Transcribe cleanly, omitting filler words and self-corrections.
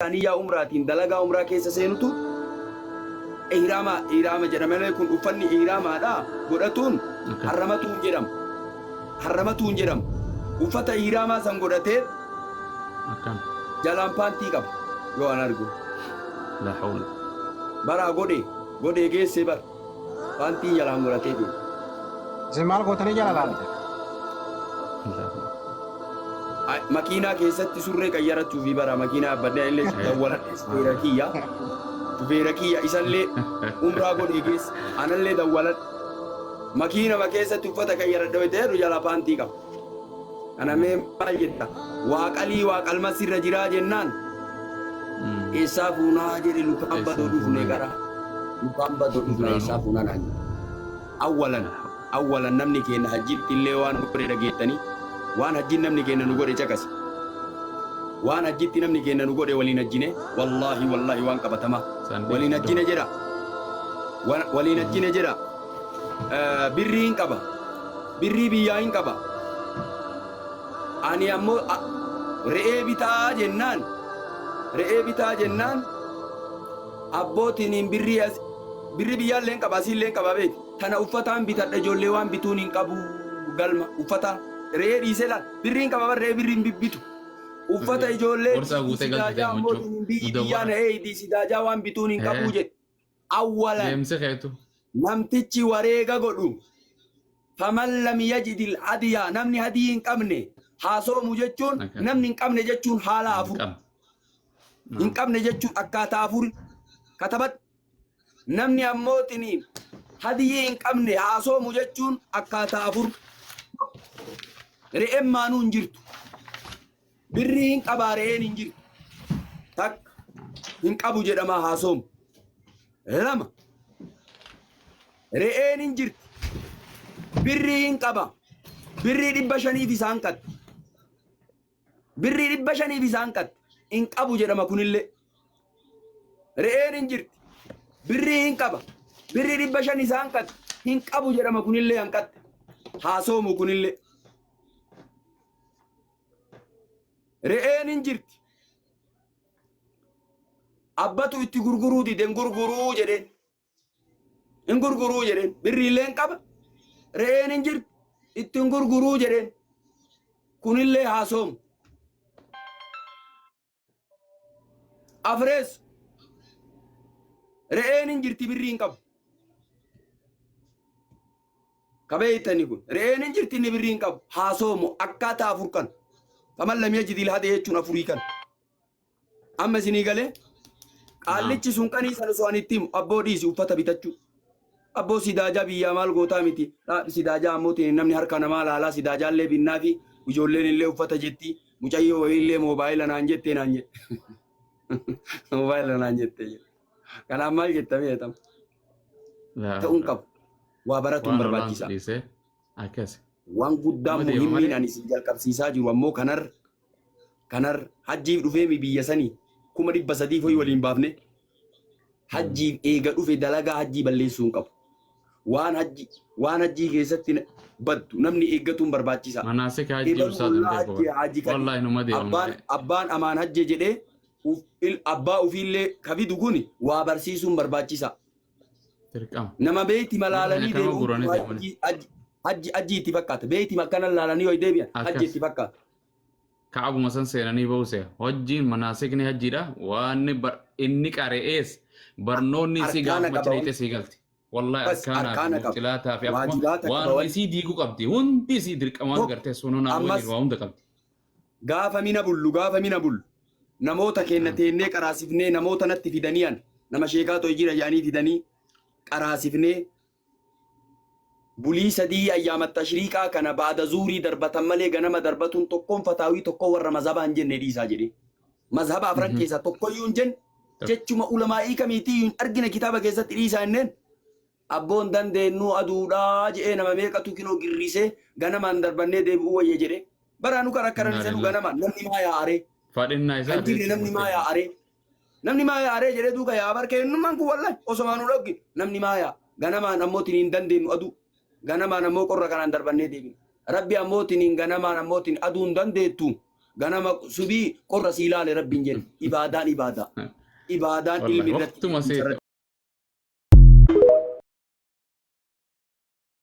Niyyaa umraatiin dalagaa umraa keessa seenutu ihraama ihraama jedhama malee kun uffanni ihraamaadha godhatuun Akka. harramatuu hin jedhamu. Harramatuu hin jedhamu. Uffata ihraamaa san godhatee Akkam. jalaan paantii qaba yoo an argu. Laa hawla. Baraa godhe godhee geessee bara paantii jalaan godhatee deema. Isin maal gootanii jala laalte? Makiinaa keessatti surree qayyarachuufi bara makiinaa yaabbadhee anillee dawwaladhe shufeera kiyya. Shufeera kiyya isallee umraa godhee geesse anallee dawwaladhe. Makiinama keessatti uffata qayyaradhe wayita jedhu jalaa paantii qaba. Kana mee maal jetta? Waa qalii waa qalma sirra jiraa jennaan eessaa fuunaa jedhe lukaan badoo dhufne gara. Lukaan badoo dhufne eessaa fuunaa naan jedhe. Awwalan Awwalan namni keenna hajjitti illee waan nu godhe dhageettanii? Waan hajjiin namni keenna nu godhe caqasi. Waan hajjitti namni keenna nu godhe waliin hajjine wallaahi wallaahi waan qabatamaa. San Waliin dhiisi hajjine jedha. Waliin hajjine jedha. Birrii hin qaba. Birrii biyyaa hin qaba. Ani ammoo re'ee bitaa jennaan re'ee bitaa jennaan abbootiin birrii as birrii biyyaallee hin qaba asiillee hin qaba beeki. Tana uffataan bitadha ijoollee waan bituun hin qabu galma uffata re'ee dhiisee laal birriin qaba bar re'ee birriin bibbitu uffata ijoollee Borsaa guutee galchite sidaajaa ammoo muchuu. biyyi biyyaa na eeydi sidaajaa waan bituun hin qabuu jedhe awwalan Deemsi keetu. namtichi wareega godhu faman lam yajidil hadiya namni hadii hin qabne haa soomu jechuun Akka. namni hin qabne jechuun haala afur Qabna. hin qabne jechuun akkaataa afur katabadhu Namni ammoo xiniin hadiyyii hin qabne haa soomu jechuun akkaataa afur. Re'een maanuu hin jirtu. Birrii hin qabaa re'een hin jirtu. Takka hin qabu jedhamaa haa soomu. Lama re'een hin jirti. Birrii hin qaba. Birrii 500f isaan qatte. Birrii 500f isaan qatte. Hin qabu jedhama kunillee. Re'een hin jirti. Birrii hin qaba. Birrii 500 isaan qatte. Hin qabu jedhama kunillee hanqatte. Haa soomu kunillee. Re'een hin jirti. Abbatu itti gurguruu dide hin gurguruu jedheen. Hin gurguruu jedheen. Birriillee hin qaba. Re'een hin jirti. Itti hin gurguruu jedheen. Kunillee haa soomu. Afrees re'een hin jirti birrii hin qabu. Kabeeytani kun re'een hin jirti inni birrii hin qabu. Haa soomu akkaataa afur kan. Faman lam yajidil hade jechuun afurii kan. Amma isinii galee qaallichi sun qanii sana osoo ani itti himu abboo dhiisi uffata bitachuu. Abboo sidaajaa biyyaa maal gootaa miti. Sidaajaa ammoo namni harka namaa laalaa sidaajaallee binnaa fi ijoolleen illee uffata jetti. Mucayyoo wayiillee moobaayila naan jettee naan jedhe. Moobaayila naan jettee jedhe. Kanaaf maal jetta beekama? Ta'uun qabu. Waa baratuun Waan olaantu barbaachisaa. dhiisee akkas. Waan guddaan Nama deema muhimmiin malee. ani isin jalqabsiisaa jiru ammoo kanar kanar hajjiif dhufee mi biyya sanii 300,000 foyi waliin baafne hajjiif eega dhufe dalagaa hajjii balleessuu hin qabu. Waan hajji waan hajjii keessatti baddu namni eeggatuun barbaachisaa. Manaasika hajjii Ebalu ustaaz ollaa hin hajjee beeku. hajji kadi Wallaahi numa deema abbaan malee. abbaan amaan hajje jedhee abbaa ufiillee ka fidu kuni waa barsiisuun barbaachisaa. Dirqama. Nama beeyti Nama malaalanii kana deebi'uun guranii kun deemanii. hajji hajji hajji hajji itti fakkaata. Beeyti akkana laalanii yoo deebi'an hajji Akkas. itti fakkaata. Ka'abuma san seenanii ba'u se'a. Hojjiin manaasikni hajjiidha. Waan inni qare'ees barnoonni isii Arkaana gaafuma qaba achi wanti. dhayxee sii galti. Wallahi Bas arkaanaa fi arkaana qaba. mubxilaataa fi akkuma Waajibaata qaba waan wanti. isii diiguu qabdi. Hundi isii dirqamaan Tokko gartee sununaa ammas waliin waa hunda qabdi. gaafa mina bullu gaafa mina bullu namoota keenna teennee qaraasifnee namoota natti fidanii an nama sheekaa to'e jira jedhanii fidanii qaraasifnee bulii sadii ayyaama tashriiqaa kana baada zuurii darbatan malee ganama darbatuun tokkoon fataawii tokko warra mazhabaa hin jenne dhiisaa jedhee. Mazhaba afran keessaa tokkoyyuu hin jenne jechuma ulamaa'ii kamiitii hin argine kitaaba keessatti dhiisaa jenneen abboon dandeennuu aduudhaa je'ee nama meeqatu kinoo girrisee ganamaan darbannee deebi'uu wayya jedhee. Baraa nu karakkaran Innaa isanuu lillahi. ganamaan namni maa yaa'aree Fadhinnaa kan isaati jirre jechuun namni maa murteessa. yaa'aree Namni maa yaaree jedhee duuka yaa bar keennummaan kun wallahi osomaa nu dhoggi namni maa yaa ganamaan ammoo tiniin dandeenyu aduu ganamaan ammoo qorra kanaan darbannee deebina rabbi ammoo tiniin ganamaan ammoo tin aduun dandeettu Ganama subii qorra sii ilaale, Rabbiin jedhe. Ibaadaan ibaadaa. Ibaadaan Wallahi ilmi irratti waqtuma seete.